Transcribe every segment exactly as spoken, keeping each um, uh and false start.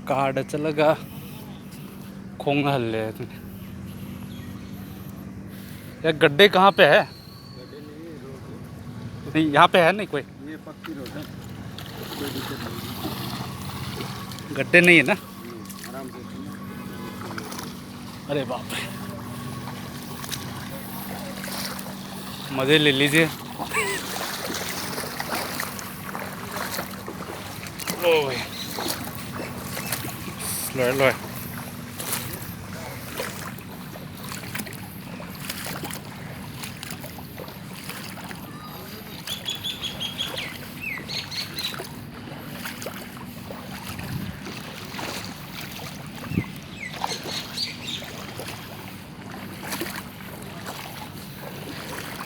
Card ꯆꯠꯂꯒ ꯈꯣꯡꯅ ꯍꯜꯂꯦ ꯑꯗꯨꯅꯤ꯫ ये गड्ढे कहाँ पे है? नहीं, यहाँ पे है नहीं कोई? ये पक्की रोड है, कोई दिक्कत नहीं है। गड्ढे नहीं है ना? नहीं, आराम से। अरे बाप रे, मज़े ले लीजिए। ओ भाई, लो, लो।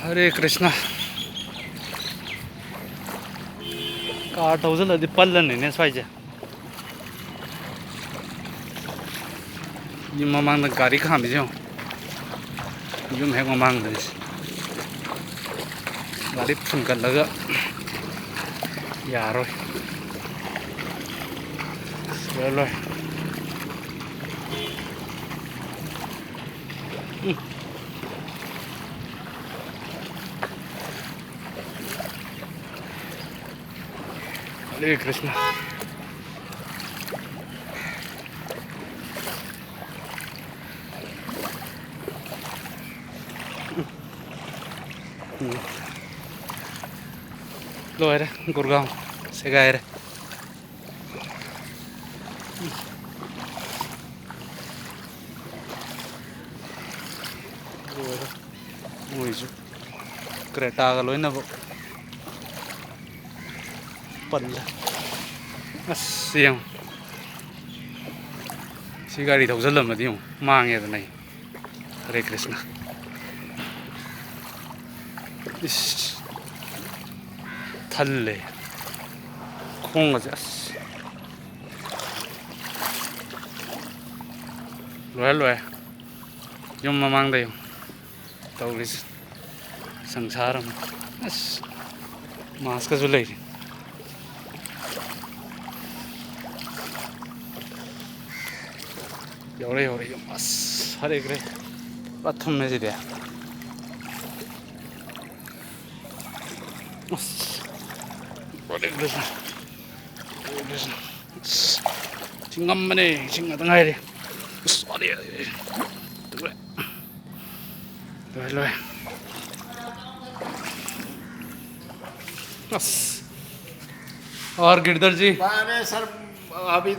ꯍꯔꯦ ꯀ꯭ꯔꯤꯁꯅ꯫ ꯀꯥꯔ ꯊꯧꯖꯤꯜꯂꯗꯤ ꯄꯜꯂꯅꯤꯅꯦ ꯁ꯭ꯋꯥꯏꯁꯦ꯫ ꯌꯨꯝ ꯃꯃꯥꯡꯗ ꯒꯥꯔꯤ ꯈꯥꯝꯃꯤꯁꯦ ꯌꯦꯡꯉꯣ꯫ ꯌꯨꯝ ꯍꯦꯛ ꯃꯃꯥꯡꯗꯅꯤ꯫ ꯒꯥꯔꯤ ꯐꯨꯟꯒꯠꯂꯒ ꯌꯥꯔꯣꯏ꯫ ꯂꯣꯏꯔꯦ, ꯂꯣꯏꯔꯦ꯫ ꯎꯝ꯫ ꯍꯔꯦ ꯀ꯭ꯔꯤꯁꯅ꯫ ꯎꯝ꯫ ꯂꯣꯏꯔꯦ, ꯒꯨꯔꯒꯥꯎ ꯁꯦꯒꯥꯏꯔꯦ꯫ ꯂꯣꯏꯔꯦ꯫ ꯃꯣꯏꯁꯨ ꯀ꯭ꯔꯦꯇꯥꯒ ꯂꯣꯏꯅꯕ ꯄꯜꯂꯦ꯫ ꯑꯁ, ꯌꯦꯡꯉꯨ꯫ ꯁꯤ ꯒꯥꯔꯤ ꯊꯧꯖꯤꯜꯂꯝꯃꯗꯤ ꯌꯦꯡꯉꯨ, ꯃꯥꯡꯉꯦꯗꯅ ꯑꯩ꯫ ꯍꯔꯦ ꯀ꯭ꯔꯤꯁꯅ꯫ ꯏꯁ, ꯊꯜꯂꯦ꯫ ꯈꯣꯡꯒꯁꯦ, ꯑꯁ꯫ ꯂꯣꯏꯔꯦ, ꯂꯣꯏꯔꯦ꯫ ꯌꯨꯝ ꯃꯃꯥꯡꯗ ꯌꯦꯡꯉꯨ꯫ ꯇꯧꯔꯤꯁꯦ ꯁꯪꯁꯥꯔ ꯑꯃ꯫ ꯑꯁ, ꯃꯥꯁꯀꯁꯨ ꯂꯩꯔꯤ꯫ ꯌꯧꯔꯦ, ꯌꯧꯔꯦ, ꯌꯧꯔꯦ꯫ ꯑꯁ, ꯐꯔꯦ, ꯐꯔꯦ꯫ ꯄꯨꯔꯥ ꯊꯨꯝꯃꯦ ꯁꯤꯗꯤ꯫ ꯑꯁ, ꯐꯔꯦ, ꯐꯔꯦ꯫ ꯑꯁ, ꯏꯁꯤꯡ ꯑꯃꯅꯦ, ꯏꯁꯤꯡ ꯉꯥꯛꯇ ꯉꯥꯏꯔꯦ꯫ ꯑꯁ, ꯐꯔꯦ, ꯐꯔꯦ꯫ ꯂꯣꯏꯔꯦ, ꯂꯣꯏꯔꯦ꯫ ꯑꯁ꯫ और गिरधर जी? अरे सर, अभी